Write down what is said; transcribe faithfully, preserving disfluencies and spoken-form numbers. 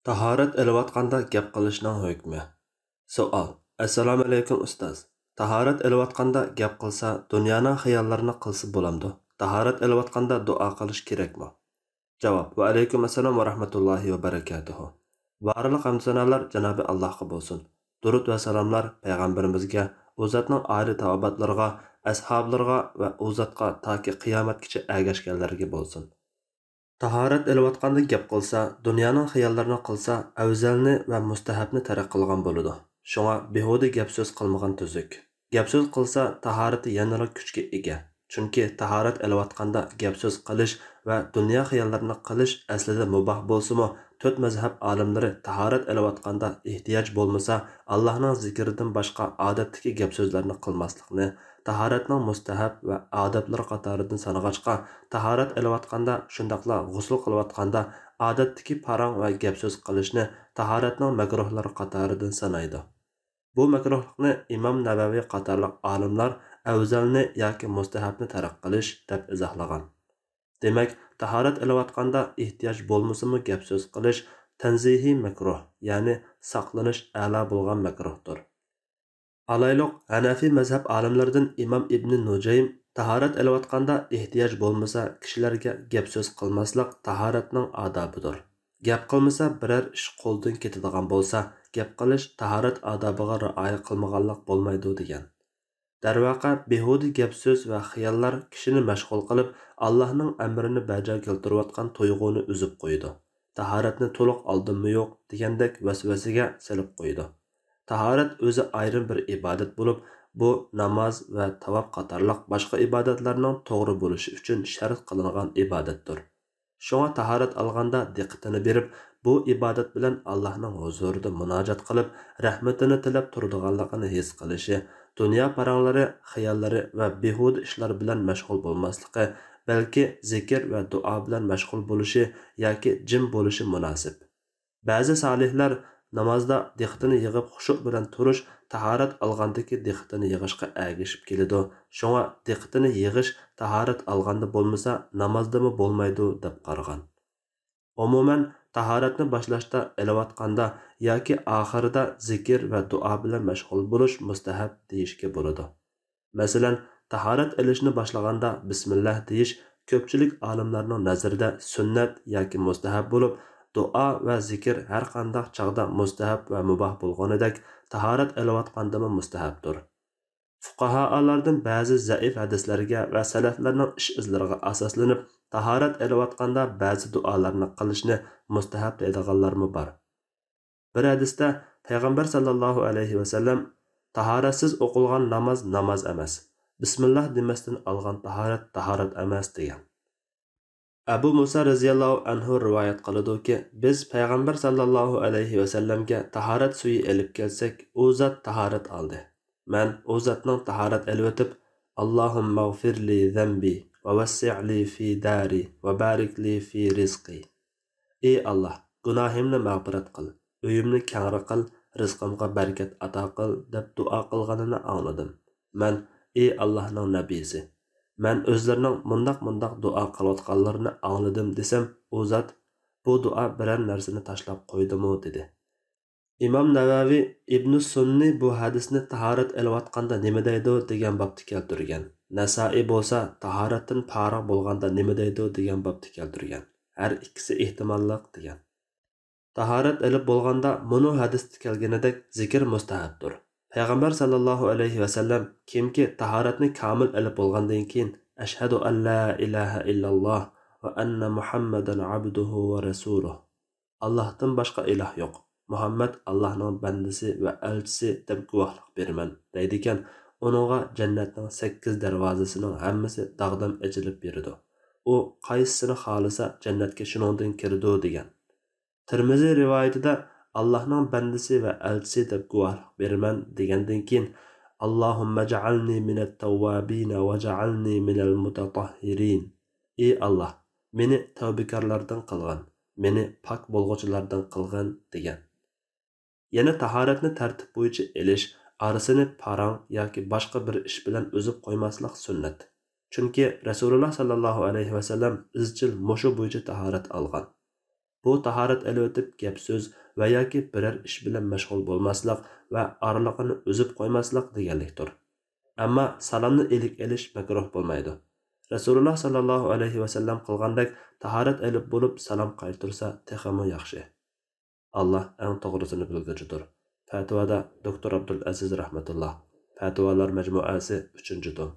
تاھارەت ئېلىۋاتقاندا گەپ قىلىشنىڭ ھۆكمى. سوئال. ئەسسالامۇئەلەيكۇم ئۇستاز. تاھارەت ئېلىۋاتقاندا گەپ قىلسا، دۇنيانىڭ خىياللىرىنى قىلسا بولامدۇ؟ تاھارەت ئېلىۋاتقاندا دۇئا قىلىش كېرەكمۇ؟ جاۋاب. ۋەئەلەيكۇم ئەسسالام ۋەرەھمەتۇللاھى ۋەبەرەكاتۇھۇ. بارلىق ھەمدۇ سانالار جانابى ئاللاھقا بولسۇن. دۇرۇت ۋە سالاملار پەيغەمبىرىمىزگە، ئۇ زاتنىڭ ئائىلە تاۋابىئاتلىرىغا، ئەسھابلىرىغا ۋە ئۇ زاتقا تاكى قىيامەتكىچە ئەگەشكەنلەرگە بولسۇن. تاھارەت ئېلىۋاتقاندا گەپ قىلسا، دۇنيانىڭ خىياللىرىنى قىلسا، ئەۋزەلنى ۋە مۇستەھەبنى تەرك قىلغان بولىدۇ. شۇڭا بىھۇدە گەپ-سۆز قىلمىغان تۈزۈك. گەپ-سۆز قىلسا، تاھارىتى يەنىلا كۈچكە ئىگە. چۈنكى تاھارەت ئېلىۋاتقاندا گەپ-سۆز قىلىش ۋە دۇنيا خىياللىرىنى قىلىش ئەسلىدە مۇباھ بولسىمۇ، تۆت مەزھەپ ئالىملىرى تاھارەت ئېلىۋاتقاندا ئېھتىياج بولمىسا، ئاللاھنىڭ زىكرىدىن باشقا ئادەتتىكى گەپ-سۆزلەرنى قىلماسلىقنى، تاھارەتنىڭ مۇستەھەب ۋە ئادەپلىرى قاتارىدىن سانىغاچقا، تاھارەت ئېلىۋاتقاندا، شۇنداقلا غۇسۇل قىلىۋاتقاندا ئادەتتىكى پاراڭ ۋە گەپ-سۆز قىلىشنى تاھارەتنىڭ مەكرۇھلىرى قاتارىدىن سانايدۇ. بۇ مەكرۇھلۇقنى ئىمام نەۋەۋى قاتارلىق ئالىملار ئەۋزەلنى ياكى مۇستەھەبنى تەرك قىلىش دەپ ئىزاھلىغان. دېمەك، تاھارەت ئېلىۋاتقاندا ئېھتىياج بولمىسىمۇ گەپ-سۆز قىلىش تەنزىھىي مەكرۇھ، يەنى ساقلىنىش ئەلا بولغان مەكرۇھتۇر. ئالايلۇق، ھەنەفىي مەزھەپ ئالىملىرىدىن ئىمام ئىبنى نۇجەيم تاھارەت ئېلىۋاتقاندا ئېھتىياج بولمىسا كىشىلەرگە گەپ-سۆز قىلماسلىق تاھارەتنىڭ ئادابىدۇر. گەپ قىلمىسا بىرەر ئىش قولدىن كېتىدىغان بولسا، گەپ قىلىش تاھارەت ئادابىغا رىئايە قىلمىغانلىق بولمايدۇ دېگەن. دەرۋەقە، بىھۇدە گەپ-سۆز ۋە خىياللار كىشىنى مەشغۇل قىلىپ، ئاللاھنىڭ ئەمرىنى بەجا كەلتۈرۈۋاتقان تۇيغۇنى ئۈزۈپ قويىدۇ. تاھارەتنى تولۇق ئالدىممۇ يوق دېگەندەك ۋەسۋەسىگە سېلىپ قويىدۇ. تاھارەت ئۆزى ئايرىم بىر ئىبادەت بولۇپ، بۇ ناماز ۋە تاۋاپ قاتارلىق باشقا ئىبادەتلەرنىڭ توغرا بولۇشى ئۈچۈن شەرت قىلىنغان ئىبادەتتۇر. شۇڭا تاھارەت ئالغاندا دىققىتىنى بېرىپ، بۇ ئىبادەت بىلەن ئاللاھنىڭ ھۇزۇرىدا مۇناجات قىلىپ، رەھمىتىنى تىلەپ تۇرىدىغانلىقىنى ھېس قىلىشى، دۇنيا پاراڭلىرى، خىياللىرى ۋە بىھۇدە ئىشلار بىلەن مەشغۇل بولماسلىقى، بەلكى زىكىر ۋە دۇئا بىلەن مەشغۇل بولۇشى ياكى جىم بولۇشى مۇناسىپ. بەزى سالىھلار نامازدا دىققىتىنى يىغىپ خۇشۇ بىلەن تۇرۇش تاھارەت ئالغاندىكى دىققىتىنى يىغىشقا ئەگىشىپ كېلىدۇ. شۇڭا دىققىتىنى يىغىش تاھارەت ئالغاندا بولمىسا، نامازدىمۇ بولمايدۇ، دەپ قارىغان. ئومۇمەن، تاھارەتنى باشلاشتا، ئېلىۋاتقاندا ياكى ئاخىرىدا زىكىر ۋە دۇئا بىلەن مەشغۇل بولۇش مۇستەھەب دېيىشكە بولىدۇ. مەسىلەن، تاھارەت ئېلىشنى باشلىغاندا بىسمىللاھ دېيىش كۆپچىلىك ئالىملارنىڭ نەزىرىدە سۈننەت ياكى مۇستەھەب بولۇپ، دۇئا ۋە زىكىر ھەر قانداق چاغدا مۇستەھەب ۋە مۇباھ بولغىنىدەك، تاھارەت ئېلىۋاتقاندىمۇ مۇستەھەبتۇر. فۇقاھالاردىن بەزى زەئىپ ھەدىسلەرگە ۋە سەلەفلەرنىڭ ئىش ئىزلىرىغا ئاساسلىنىپ، تاھارەت ئېلىۋاتقاندا بەزى دۇئالارنى قىلىشنى مۇستەھەب دەيدىغانلارمۇ بار. بىر ھەدىستە پەيغەمبەر ساللاللاھۇ ئەلەيھى ۋەسەللەم، «تاھارەتسىز ئوقۇلغان ناماز ناماز ئەمەس، بىسمىللاھ دېمەستىن ئالغان تاھارەت تاھارەت ئەمەس» دېگەن. ئەبۇ مۇسا رەزىياللاھۇ ئەنھۇ رىۋايەت قىلىدۇكى، بىز پەيغەمبەر ساللاللاھۇ ئەلەيھى ۋەسەللەمگە تاھارەت سۈيى ئېلىپ كەلسەك، ئۇ زات تاھارەت ئالدى. مەن ئۇ زاتنىڭ تاھارەت ئېلىۋېتىپ، «ئاللاھۇممەغفىرلى زەنبى ۋە ۋەسسىئلى فى دارى ۋە بارىكلى فى رىزقى». «ئى ئاللاھ، گۇناھىمنى مەغپىرەت قىل، ئۆيۈمنى كەڭرى قىل، رىزقىمغا بەرىكەت ئاتا قىل» دەپ دۇئا قىلغىنىنى ئاڭلىدىم. مەن، «ئى ئاللاھنىڭ نەبىسى، مەن ئۆزلىرىنىڭ مۇنداق مۇنداق دۇئا قىلىۋاتقانلىرىنى ئاڭلىدىم» دېسەم، ئۇ زات، «بۇ دۇئا بىرەر نەرسىنى تاشلاپ قويدىمۇ؟» دېدى. ئىمام نەۋەۋى، ئىبنۇ سۈننى بۇ ھەدىسنى تاھارەت ئېلىۋاتقاندا نېمە دەيدۇ دېگەن بابتا كەلتۈرگەن. نەسائىي بولسا تاھارەتتىن پارىغ بولغاندا نېمە دەيدۇ دېگەن بابتا كەلتۈرگەن. ھەر ئىككىسى ئېھتىماللىق دېگەن. تاھارەت ئېلىپ بولغاندا مۇنۇ ھەدىستە كەلگىنىدەك زىكىر مۇستەھەبتۇر. پەيغەمبەر ساللاللاھۇ ئەلەيھى ۋەسەللەم، كىمكى تاھارەتنى كامىل ئېلىپ بولغاندىن كېيىن، «ئەشھەدۇ ئەللا ئىلاھە ئىللاللاھ ۋە ئەننە مۇھەممەدەن ئەبدۇھۇ ۋە رەسۇلۇھ، ئاللاھتىن باشقا ئىلاھ يوق، مۇھەممەد ئاللاھنىڭ بەندىسى ۋە ئەلچىسى دەپ گۇۋاھلىق بېرىمەن» دەيدىكەن، ئۇنىڭغا جەننەتنىڭ سەككىز دەرۋازىسىنىڭ ھەممىسى داغدام ئېچىلىپ بېرىدۇ. ئۇ قايسىسىنى خالىسا جەننەتكە شۇنىڭدىن كىرىدۇ دېگەن. تىرمىزى رىۋايىتىدە، «ئاللاھنىڭ بەندىسى ۋە ئەلچىسى دەپ گۇۋاھلىق بېرىمەن» دېگەندىن كېيىن، «ئاللاھۇممەجئەلنى مىنەت تەۋۋابىنە ۋەجئەلنى مىنەل مۇتەتەھھىرىن». «ئى ئاللاھ، مېنى تەۋبىكارلاردىن قىلغىن، مېنى پاك بولغۇچىلاردىن قىلغىن» دېگەن. يەنە تاھارەتنى تەرتىپ بويىچە ئېلىش، ئارىسىنى پاراڭ ياكى باشقا بىر ئىش بىلەن ئۈزۈپ قويماسلىق سۈننەت. چۈنكى رەسۇلۇللاھ ساللاللاھۇ ئەلەيھى ۋەسەللەم ئىزچىل مۇشۇ بويىچە تاھارەت ئالغان. بۇ تاھارەت ئېلىۋېتىپ گەپ-سۆز ۋە ياكى بىرەر ئىش بىلەن مەشغۇل بولماسلىق ۋە ئارىلىقىنى ئۈزۈپ قويماسلىق دېگەنلىكتۇر. ئەمما سالامنى ئىلىك ئېلىش مەكرۇھ بولمايدۇ. رەسۇلۇللا ساللاللاھۇ ئەلەيھى ۋەسەللەم قىلغاندەك تاھارەت ئېلىپ بولۇپ سالام قايتۇرسا تېخىمۇ ياخشى. ئاللا ئەڭ توغرىسىنى بىلگۈچىدۇر. پەتىۋادا دوكتور ئابدۇلئەزىز رەھمەتۇللا. پەتىۋالار مەجمۇئەسى، ئۈچىنچى توم.